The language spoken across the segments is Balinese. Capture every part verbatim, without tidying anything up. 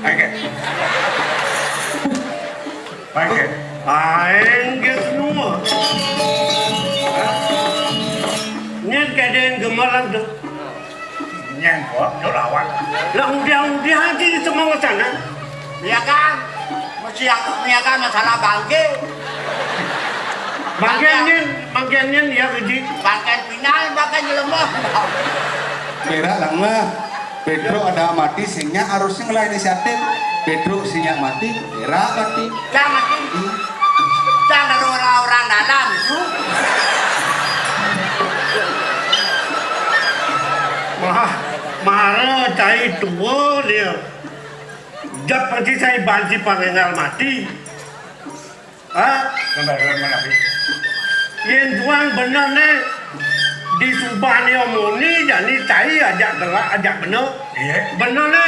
Oke. Oke. Aing geus nunggu. Hah? Nyén kadén gemelan tuh. Nyén kok, tuh lawan. Lah udah-udah aja di semua sana. Iya kan? Mesti yang punya kan masalah bangke. Bangke nyén, bangke nyén ya, Uji. Bangke pinang, bangke jelema. Berak lah mah. Pedro ada mati, sing nya harusnya ngelah inisiatif. Pedro sing nya mati, berak mati. Jangan mati. Jangan ada orang-orang dalam itu. Mah, mara cai tua dia. Jat pasti saya banci pangengal mati. Hah? Gambar, gambar mana, Pi? Yén tuang bener né, di subahné muni, jani cai ajak gelak, ajak bener. Iya. Bener né.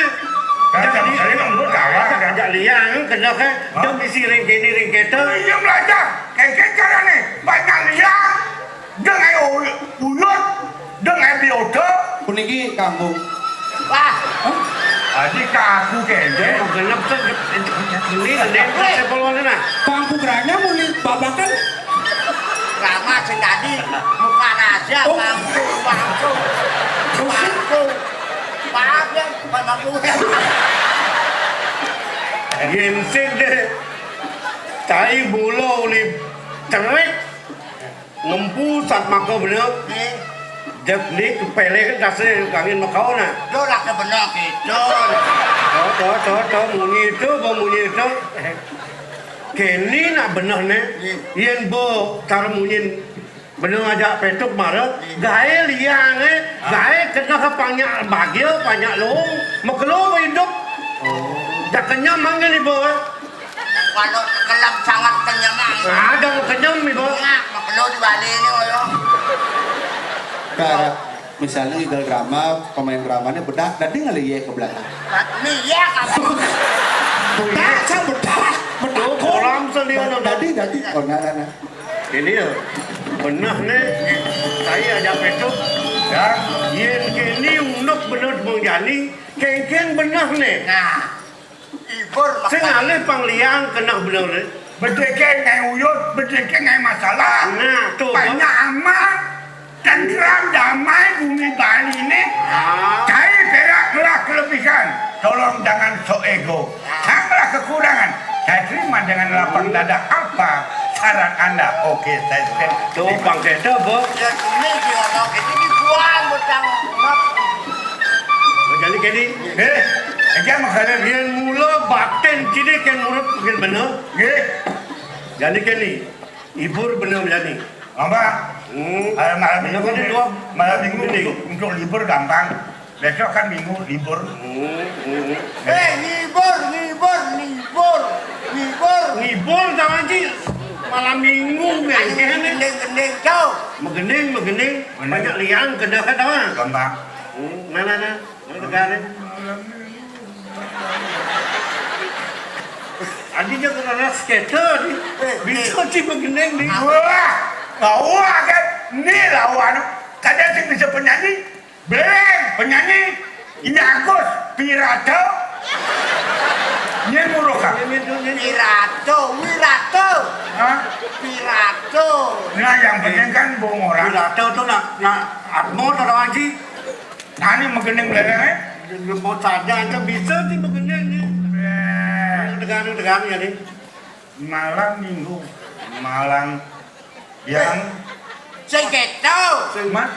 Kan jak tiap li-, kali nunggu kawan, ajak, kan? Ajak liang, kena ke, hah? Dem isi ring kéné, ring kéto. Iya, belajar. Kayak gitu caranya. Banyak liang. Jeung aya u-, uyut, jeung aya biota. Puniki kangkung. Wah. Hah? Adi ka aku kéné. Genep téh, ini gedé, saya polonnya nah. Kangkung geranya muli babakan. Rama sing tadi, muka raja, oh. Kangkung, kangkung. Terus? Kangkung. Maaf ya, Pak Mangku. Ginsik deh. Cai bulo uli cerik. Ngempu sat maka bener. Nggih. Jep ni kepelek dasar kangin makauna. Yo lah ke bener gitu. Tuh, tuh, tuh, tuh, muni itu, bo muni itu. Kini nak bener né. Nggih. Yén bo cara munyin bener aja petuk mara, nggih. Gaé liang, eh. Ah. Gaé kena ke panyak bagil, panyak lung, makelo hidup. Oh. Dah kenyam manggil ibu, eh. Kalau kelam sangat kenyang, ah. Ada mau kenyam ibu. Ya, makelo di Bali ini, oh, ya. Kak, misalnya igal drama, pemain dramanya bedak, tadi ngeliat ke belakang. Nih, ya, kamu. Bedak, saya bedak. Bedak. Tuh, kolam sendiri. Tadi, tadi. Oh, nah, nah, nah. Ini ya, beneh nih, saya ajak petuk. Ya. Yén kini unduk bener Bang Jani, kéngkén beneh nih. Nah, ibur. Sing makan. Alih pang liang keneh bener nih. Bedéké ngai uyut, bedéké ngai masalah. Nah, tuh. Banyak amat. Tentram damai bumi Bali ini, ah. Cai berak ngelah kelebihan. Tolong jangan sok ego. Sanglah kekurangan. Saya terima dengan lapang dada. Apa syarat Anda? Oke, saya suka. Tuh, Bang Keto, Bu. Ya, ini diolok, ini dibuang, bocah. Jadi kini. Eh, aja makanan. Yén mula batén kini kén murid mungkin bener. Nggih. Jadi kini, ibur bener jadi. Gampang. Hmm. Kalau malam minggu, bener, bener, dua. Malam minggu, bener. Untuk, untuk libur gampang. Besok kan minggu libur. Hmm, hmm, hmm. Eh, ngibur, ngibur, ngibur, ngibur. Ngibur, tahu sih. Malam minggu, kan? Ayo, gending, gending, jauh. Megending, megending. Bener. Banyak liang, kena, kena. Gampang. Hmm, nah, nah, nah. Mana negara? Malam minggu. Adi aja kena ras skater, di. Eh, bisa, eh. Sih, megending, di. Wah, wah, kan? Ini lawan. Kadang sih bisa penyanyi. Beleng, penyanyi. Ini Agus, pirato. Ini muruk, kan? Ini, ini, ini. Pirato, wirato. Hah? Pirato. Nah, yang penting kan bohong orang. Pirato tuh nak, nak Atmo atau Aji? Nah, ini megending beleng, eh? Lembut saja, aja bisa sih megending, nih. Eh. Tegang, tegang, ya, nih. Malam minggu, malam yang sing keto. Sing mat.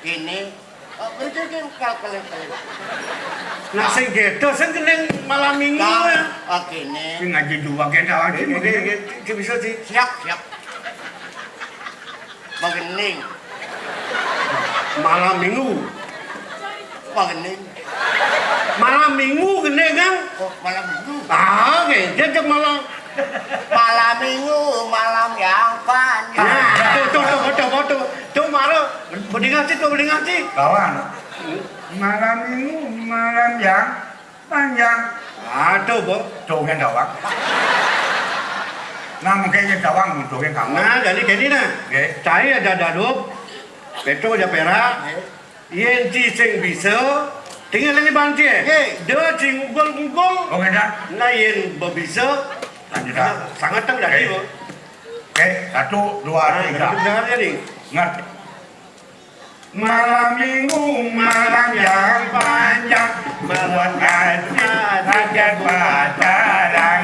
Kene. Oh, berarti kan kal-, kal-, kal-. Nah, sing keto, sing kening malam minggu, ya. Oh, kene. Sing ngaji dua, kene, awak sih, oke, oke, oke. Bisa sih. Siap, siap. Megending. Malam minggu. Megending. Malam minggu gending, kan? Oh, malam minggu. Ah, oke, jejak malam. Malam minggu, malam yang panjang. Nah, tuh, tuh, tuh, tuh, tuh, tuh. Tuh, mara, bedingan sih, tuh, bedingan sih. Kawan, malam minggu, malam yang panjang. Aduh, Bo. Dongeng gawang. Nah, mungkin ini gawang, dongeng gawang. Nah, jadi gini, nah. Oke. Saya ada daduk, Petro ada perak. Oke. Yén ci sing bisa, tinggal lagi banci. Nggih. Dé sing ngugul-ngugul. Oh, nggih, Dak. Nah, yén bebisa, Lanjut, Dak. Sanget teng dadi, Nggih. Bu. Oke, satu, dua, Nah, tiga. Dengar ya, nih. Ngat. Malam minggu, malam yang panjang, buat hati hajat pacaran.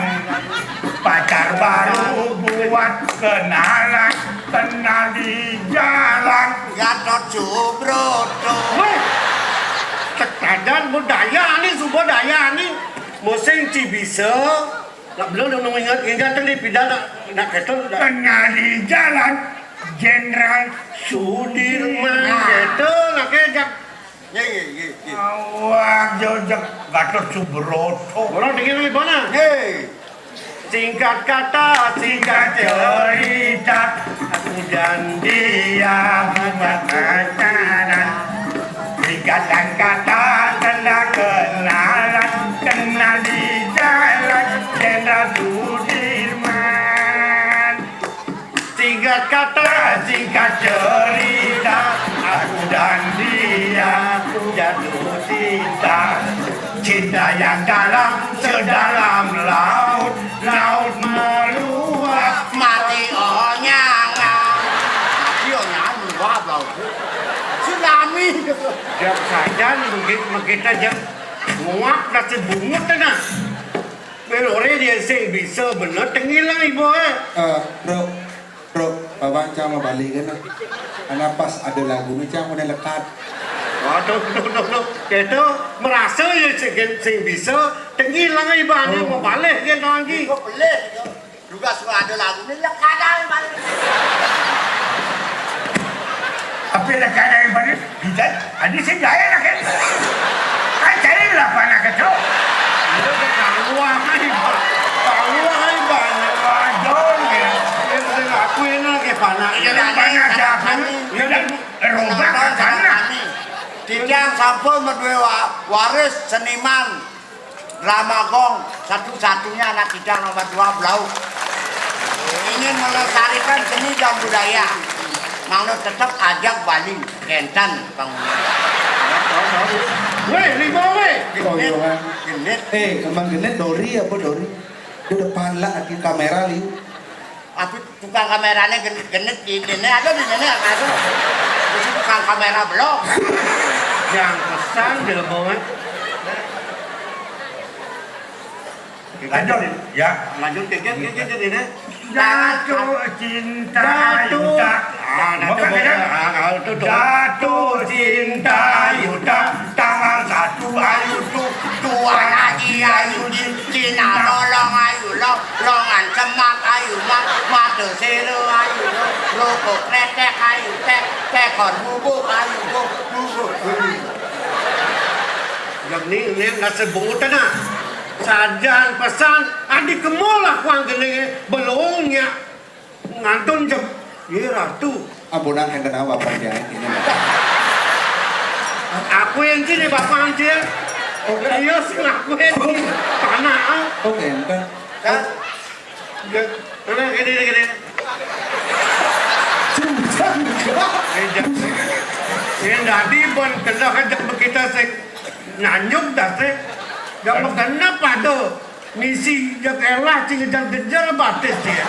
Pacar baru buat kenalan, kenal di jalan. Gatot Subroto. Wéh, tekadan budaya nih, subudaya nih. Musing ci bisa. Nak belum nunggu ingat, ingat tadi pindah nak, nak ketul dah. Kenal di jalan, Jenderal Sudirman. Sudirman. Nah. Ketul, nak kejak. Nggih, nggih, nggih, nggih. Awak jejak Gatot Subroto. Orang dengar di mana? Nggih. Singkat kata, singkat cerita, aku dan dia buat pacaran. Singkatan kata, tanda kenalan, kenal di jalan Jenderal Sudirman. Singkat kata, singkat cerita, aku dan dia jatuh cinta. Cinta yang dalam sedalam laut, laut meluap. Mati onyangan. Mati onyangan meluap laut. Tsunami. Jak sajan begitu kita jak nguap nasi bungut tengah. Melore dia sing bisa bener tengil lah ibu eh. Eh, bro, bro, bapak cang mau balik kan? Karena pas ada lagunya cang udah lekat. Waduh, duh, duh, duh. Itu merasa ya sing, sing bisa tengil lah ibu ane Oh. Mau balik kan lagi. Kok boleh gitu. Juga suka ada lagunya lekat aja balik. Apa lekat aja balik? Bisa, adi sing gaya lah kan. Kan cari lah panak itu. Iya, kan kaluang aja, Pak. Kaluang aja, Pak. Waduh, ya. Ya, saya ngakuin lah kayak panak. Iya, kan panak siapa? Iya, kan robah kan panak. Titiang sampun madué wa-, waris seniman drama gong, satu-satunya anak titiang nomor dua belau. Ingin melestarikan seni dan budaya. Mangda tetep ajak Bali, kénten bangunan. Wéh, lima wéh. Oh, iya, kan. Genit. Eh, emang genit Dori apa Dori? Di depan lah, di kamera, Li. Tapi tukang kameranya genit-genit di sini ada di sini ada tuh. Itu tukang kamera belum. Yang pesan dia mau. Lanjut, ya. Lanjut ke ke ke ke ini. Jatuh cinta. Jatuh. Ah, jatuh. Bukan, ya? Ah, ah, itu tuh. Jatuh cinta yuta tanggal satu ayu tuh. Tuan Haji ayu di Cina lolong ayu long. Longan semak ayu mak, mata sera ayu ro, rokok kretek ayu tek, tekor bubuk ayu buk, bubuk bubuk. Yang ni, ni nggak sebut na. Sajan pesan, adi kemul lah kuang gini, belum ya. Ngantun jam, ye ratu. Ampunang enten apa panjang ini. Aku yang sini bapak anjir. Oke. Iya sih aku yang sini. Panak ah. Oke, enten. Kan? Gini, gini, gini. Sujang juga. Ini jadi bon kena aja kita sing nanyuk dah sih. Gak mau kena pada misi jak elah sing kejar-kejar batis ya.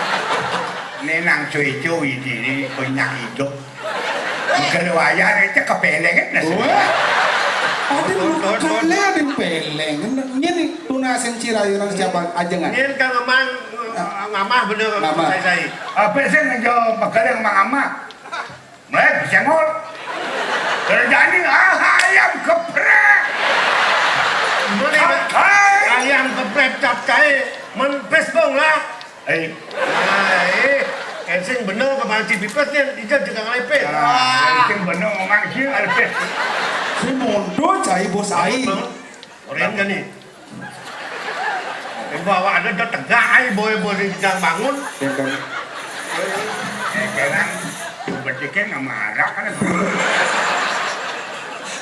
Ini nang cuy-cuy ini banyak hidup. Kalau wayah itu kepelengan nasi. Wah. Ada lu kalian yang peleng. Ini tunasin cirayunan siapa aja nggak? Ini kan ngamah, ngamah bener. Ngamah. Saya, saya. Apa sih ngejawab bakal yang ngamah? Meh, bisa ngol. Kerjaan ini ah, ayam geprek. Capcay. Ayam geprek capcay. Men Facebook lah. Eh. Nah, eh, ensing bener ke Bang Cipipes nih, dia juga ngelepet. Ah, ensing bener ngomong sih ngelepet. Si Mondo cai bos ai. Orang kan nih. Ibu awak ada dah tegak ai boy boy di bidang bangun. Ya kan. Eh, sekarang berpikir nama arak kan.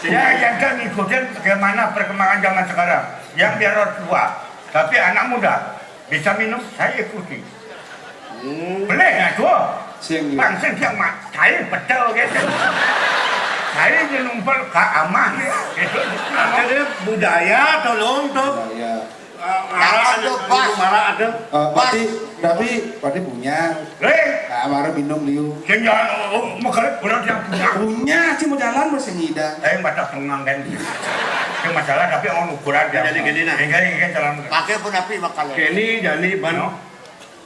Ya, yang kan ngikutin bagaimana perkembangan zaman sekarang. Yang biar orang tua, tapi anak muda. Bisa minum, saya ikuti. Hmm. Boleh nggak tuh? Sing. Bang, sing siang mak, saya betul gitu. Saya minum Ka amah nih. Ada budaya, tolong tuh. Budaya. Eh, marah ada, pas. Marah ada. Eh, berarti, tapi, berarti punya. Eh, ah, marah minum liu. Sing jalan, oh, oh, makan, orang yang punya. Punya, sih mau jalan masih ngidang. Eh, mata pengang kan. Itu masalah, tapi orang ukuran dia. Jadi gini, nah. Ini, ini, ini, jalan. Pakai pun api bakal. Kini, jadi, ban. No.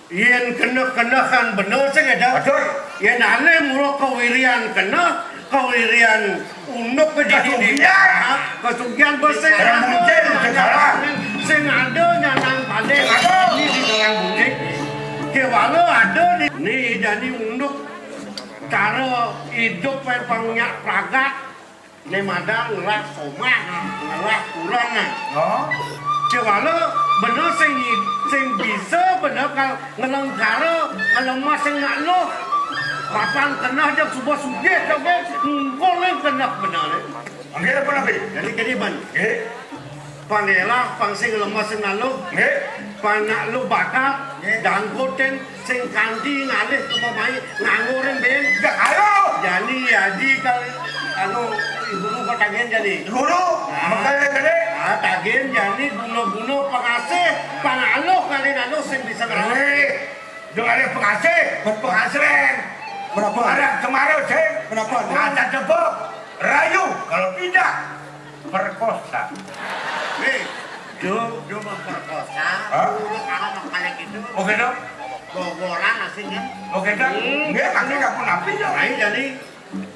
Yén keneh-kenehan bener sing éda. Betul. Yén ané mula kawirian keneh, kawirian unduk ke dadi. Kasugihan. Kasugihan bersih. Terang buncit, sing salah. Sing ada nyanang paling. Sing ada. Ini di terang buncit. Kéwala ada di, ini dadi unduk. Cara idup pang nyak pragat. Né madan ngelah somah, ngelah kurang, nah. Oh. Kéwala bener sing nyi-, sing bisa bener kal ngelengkara, ngelemah sing nak luh. Papan keneh jak suba sugih, jak ngunggul ning keneh bener, né. Nggih, apa napi? Jadi, kene, Ban. Nggih. Pang élah, pang sing lemah sing nak luh. Nggih. Pang nak luh bakat, nggih, dangkutin sing kanti ngalih ke pemain nganggo ring bén. Ya, ayo. Jani, Aji, kal, anu, guru kok tagihan jani. Guru, nah, makanya gede. Ah, tagihan jani guna-guna pengasih, pang aluh ngalih anu sing bisa ngalih. Nggih. Dong ada pengasih, pengasih. Berapa? Ada kemarin, sih. Berapa? Ada tepuk, rayu, kalau tidak, perkosa. Nih, do, do memperkosa, hah? Dulu kalau mau balik itu, oke, dong. Gogoran aslinya. Oke, dong. Hmm. Nggih, pakai dapur napi, dong. Nah, jadi,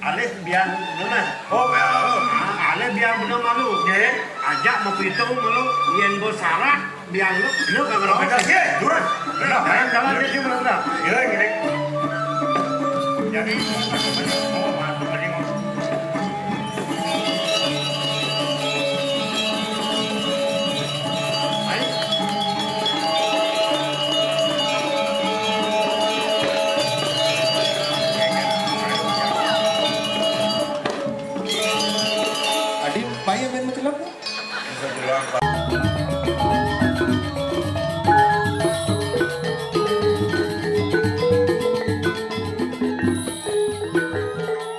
alih biang bener. Oke. Ah, alih biang bener malu. Nggih. Ajak mapitung malu, yén besarak, biang lu, lu kagak. Oke, dong. Nggih, durus. Nah, jalan, jalan, dia, dia, dia. Iya, gini. Jadi, oh, masuk aja, ngomong. Adi, maya main macelap, Bu?